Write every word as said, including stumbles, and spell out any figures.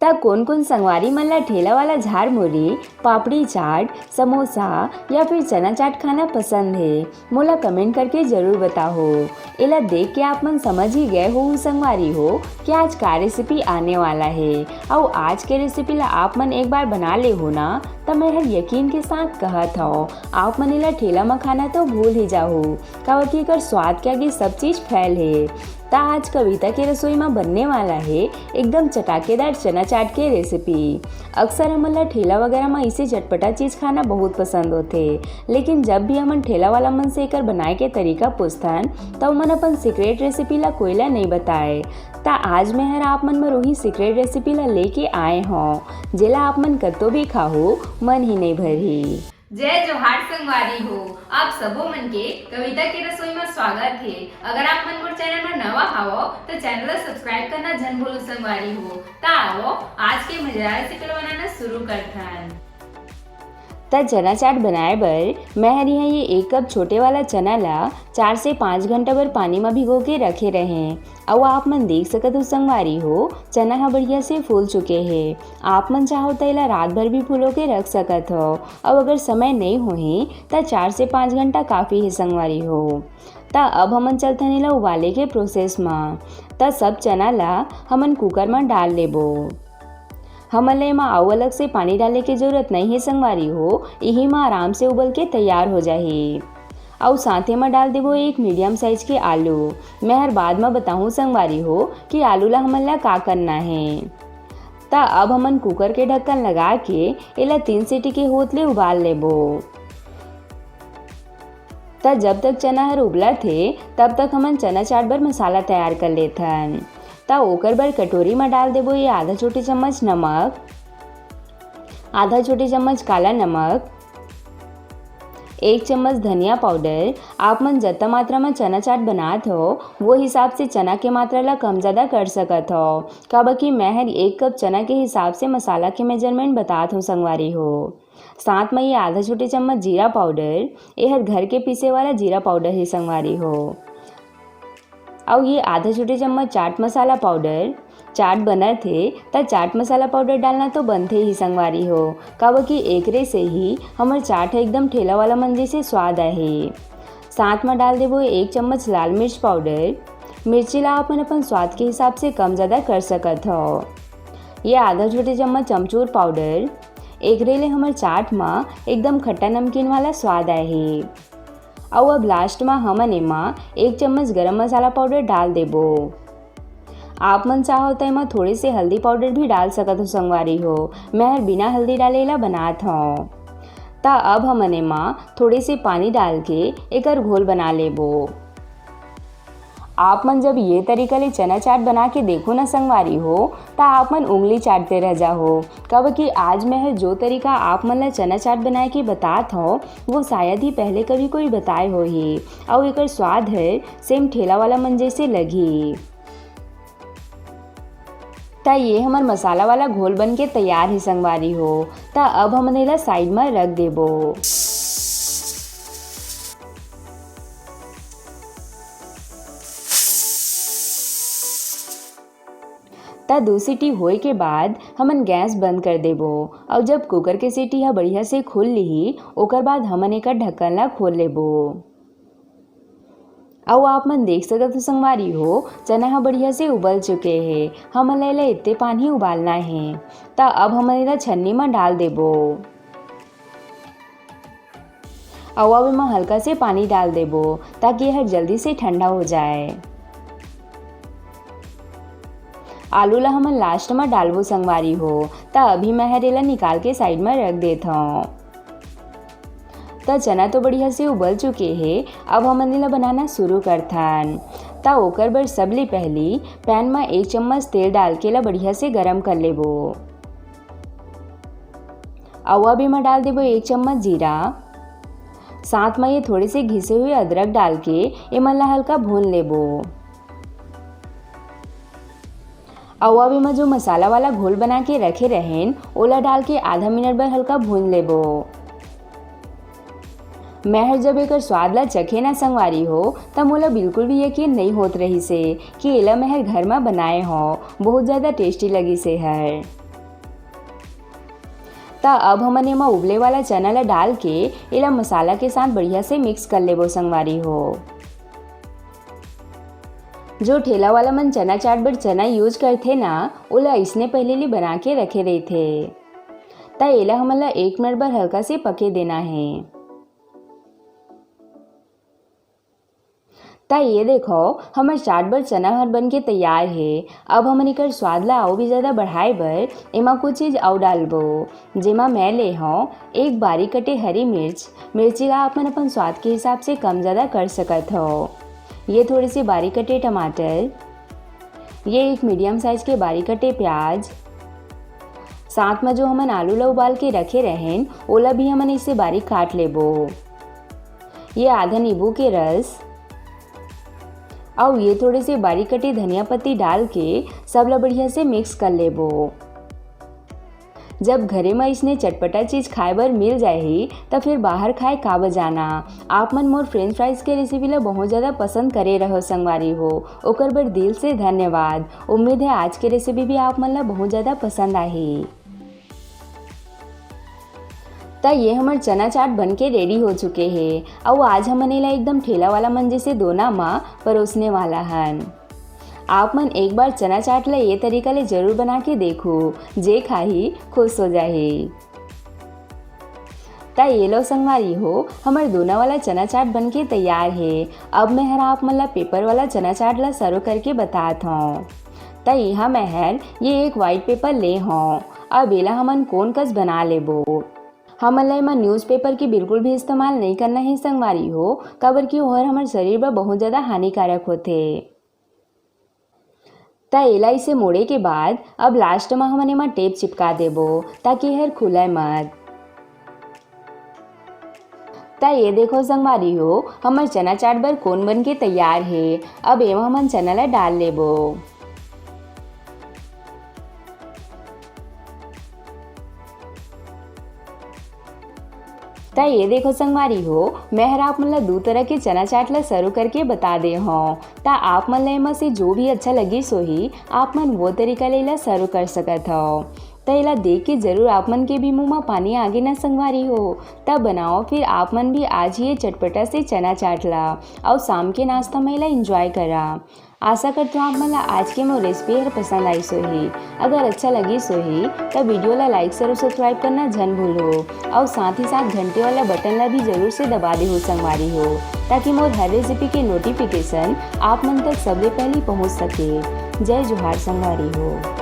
त कोन कोन संगवारी मन ला ठेला वाला झारमुरी, पापड़ी चाट, समोसा या फिर चना चाट खाना पसंद हे, मोला कमेंट करके जरूर बताहो। एला देख के आप मन समझ ही गए हो संगवारी हो कि आज का रेसिपी आने वाला हे। अउ आज के रेसिपी ला आप मन एक बार बना ले हो ना, त मैं हर यकीन के साथ कहत हव, आप मन एला ठेला म खाना तो भूल ही जाहू, काबर कि एकर स्वाद के आगे सब चीज फेल हे। त आज कविता के रसोई म बनने वाला हे एकदम चटाकेदार चना चाट के रेसिपी। अक्सर हमन ला ठेला वगैरह म इसे चटपटा चीज खाना बहुत पसंद होथे, लेकिन जब भी हमन ठेला वाला मन से एकर बनाए के तरीका पूछथन, त ओमन अपन सीक्रेट रेसिपी ला कोई ला नइ बताए। त आज मैं हर आप मन बर उही सीक्रेट रेसिपी ला लेके आए हौं, जेला आप मन कतो भी खाहू, मन ही नइ भरही। जय जोहार संगवारी हो, आप सबो मन के कविता के रसोई म स्वागत हे। अगर आप मन मोर चैनल म नवा हावव, त चैनल ला सब्सक्राइब करना झन भूलू संगवारी हो। त आवव, आज के मजेदार रेसिपी ला बनाना शुरू करथन। त चना चाट बनाए बर मैं हर इहाँ ये एक कप छोटे वाला चना ला चार से पाँच घंटा बर पानी म भिगो के रखे रहें। अउ आप मन देख सकत हो संगवारी हो, चना ह बढ़िया से फूल चुके हे। आप मन चाहो त एला रात भर भी फुलो के रख सकत हो। अउ अगर समय नइ होही, त चार से पाँच घंटा काफी हे संगवारी हो। त अब हमन चलथन एला उबाले के प्रोसेस म। त सब चना ला हमन कुकर म डाल लेबो। हमन ला एमा अउ अलग से पानी डाले के जरूरत नइ हे संगवारी हो, इही म आराम से उबल के तैयार हो जाही। अउ साथे म डाल देबो एक मीडियम साइज के आलू। मैं हर बाद म बताहूँ संगवारी हो कि आलू ला हमन ला का करना हे। त अब हमन कुकर के ढक्कन लगा के एला तीन सीटी के होत ले उबाल लेबो। त जब तक चना हर उबलत हे, तब तक हमन चना चाट बर मसाला तैयार कर लेथन। त ओकर बर कटोरी म डाल देबो ये आधा छोटे चम्मच नमक, आधा छोटे चम्मच काला नमक, एक चम्मच धनिया पाउडर। आप मन जतना मात्रा म चना चाट बनात हो, वो हिसाब से चना के मात्रा ला कम ज्यादा कर सकत हो, काबर कि मैं हर एक कप चना के हिसाब से मसाला के मेजरमेंट बतात हूँ संगवारी हो। साथ म ये आधा छोटे चम्मच जीरा पाउडर, ये हर घर के पीसे वाला जीरा पाउडर हे संगवारी हो। अउ ये आधा छोटे चम्मच चाट मसाला पाउडर। चाट बनत हे, त चाट मसाला पाउडर डालना तो बनथे ही संगवारी हो, काबर कि एकरे से ही हमर चाट ह एकदम ठेला वाला मन जैसे स्वाद आही। साथ म डाल देबो एक चम्मच लाल मिर्च पाउडर। मिर्ची ला आप मन अपन स्वाद के हिसाब से कम ज्यादा कर सकत हो। ये आधा छोटे चम्मच अमचूर पाउडर। एकरे ले हमर चाट म एकदम खट्टा नमकीन वाला स्वाद आही। अउ अब लास्ट म हमन एमा एक चम्मच गरम मसाला पाउडर डाल देबो। आप मन चाहो त एमा थोड़े से हल्दी पाउडर भी डाल सकत हो संगवारी हो, मैं हर बिना हल्दी डाले एला बनात हौं। त अब हमन एमा थोड़े से पानी डाल के एकर घोल बना लेबो। आप मन जब ये तरीका ले चना चाट बना के देखो ना संगवारी हो, त आप मन उंगली चाटते रह जाहो, काबर कि आज मैं हर जो तरीका आप मन ला चना चाट बनाए के बतात हौं, वो शायद ही पहले कभी कोई बताए होही। अउ एकर स्वाद हर सेम ठेला वाला मन जैसे लगही। त ये हमर मसाला वाला घोल बन के तैयार हे संगवारी हो। त अब हमन एला साइड म रख देबो। त दू सीटी होए के बाद हमन गैस बंद कर देबो। अउ जब कुकर के सीटी ह बढ़िया से खुल लिही, ओकर बाद हमन एकर ढक्कन ला खोल लेबो। अउ आप मन देख सकत हो संगवारी हो, चना ह बढ़िया से उबल चुके हे। हमन ला एला एते पानी उबालना हे। त अब हमन एला छन्नी म डाल देबो। अउ अब एमा हल्का से पानी डाल देबो, ताकि यह जल्दी से ठंडा हो जाए। आलू ला हमन लास्ट म डालबो संगवारी हो, त अभी मैं हर एला निकाल के साइड म रख देत हौं। त चना तो बढ़िया से उबल चुके हे, अब हमन एला बनाना शुरू करथन। त ओकर बर सबले पहली पैन म एक चम्मच तेल डाल के एला बढ़िया से गरम कर लेबो। अउ अब एमा डाल देबो एक चम्मच जीरा, साथ म ये थोड़े से घिसे हुए अदरक डाल के एमन ला हल्का भून लेबो। अउ अब एमा जो मसाला वाला घोल बना के रखे रहेन, ओला डाल के आधा मिनट बर हल्का भून लेबो। मैं हर जब एकर स्वाद ला चखे ना संगवारी हो, त मोला बिल्कुल भी यकीन नइ होत रहिस हे कि एला मैं हर घर म बनाए हौं। बहुत ज्यादा टेस्टी लगिस हे हर। त अब हमन एमा उबले वाला चना ला डाल के एला मसाला के साथ बढ़िया से mix कर लेबो संगवारी हो। जो ठेला वाला मन चना चाट बर चना use करथे ना, ओला अइसने पहले ले बना के रखे रहिथे। त एला हमन ला एक मिनट बर हल्का से पके देना हे। त ये देखो, हमर चाट बर चना हर बन के तैयार हे। अब हमन एकर स्वाद ला अउ भी ज्यादा बढ़ाए बर एमा कुछ चीज अउ डालबो, जेमा मैं ले हौं एक बारीक कटे हरी मिर्च। मिर्ची ला आप मन अपन स्वाद के हिसाब से कम ज्यादा कर सकत हो। ये थोड़े से बारीक कटे टमाटर, ये एक medium size के बारीक कटे प्याज, साथ म जो हमन आलू ला उबाल के रखे रहेन, ओला भी हमन इसे बारीक काट लेबो। ये आधा नींबू के रस, अउ ये थोड़े से बारीक कटे धनिया पत्ती डाल के सब ला बढ़िया से mix कर लेबो। जब घरे म इसने चटपटा चीज खाए बर मिल जाही, त फिर बाहर खाए काबर जाना। आप मन मोर French fries के recipe ला बहुत ज्यादा पसंद करे रहो संगवारी हो, ओकर बर दिल से धन्यवाद। उम्मीद है आज के recipe भी आप मन ला बहुत ज्यादा पसंद आही। त ये हमर चना चाट बन के ready हो चुके हे, अउ आज हमन एला एकदम ठेला वाला मन जैसे दोना म परोसने वाला हन। आप मन एक बार चना चाट ला ये तरीका ले जरूर बना के देखो, जे खाही खुश हो जाही। त ये लो संगवारी हो, हमर दोना वाला चना चाट बन के तैयार हे। अब मैं हर आप मन ला paper वाला चना चाट ला serve करके बतात हौं। त इहाँ मैं हर ये एक white paper ले हौं। अब एला हमन कोन कस बना लेबो। हमन ला एमा newspaper के बिल्कुल भी इस्तेमाल नइ करना हे संगवारी हो, काबर कि ओहर हमर शरीर बर बहुत ज्यादा हानिकारक होथे। त एला इसे मोड़े के बाद अब last म हमन एमा tape चिपका देबो, ताकि एहर खुलय मत। त ये देखो संगवारी हो, हमर चना चाट बर कोन बन के तैयार हे। अब एमा हमन चना ला डाल लेबो। त ये देखो संगवारी हो, मैं हर आप मन ला दू तरह के चना चाट ला serve करके बता दे हौं। त आप मन ला एमा से जो भी अच्छा लगिस होही, आप मन वो तरीका ले एला serve कर सकत हव। त एला देख के जरूर आप मन के भी मुंह म पानी आगे ना संगवारी हो। त बनाओ फिर आप मन भी आज ही ये चटपटा से चना चाट ला, अउ शाम के नाश्ता म एला enjoy करा। आशा करत हौं आप मन ला आज के मोर recipe हर पसंद आइस होही। अगर अच्छा लगिस होही, त video ला like, share अउ subscribe करना झन भूलहू, अउ साथ ही साथ घंटी वाला button ला भी जरूर से दबा देहू संगवारी हो, ताकि मोर हर recipe के notification आप मन तक सबले पहली पहुंच सके। जय जोहार संगवारी हो।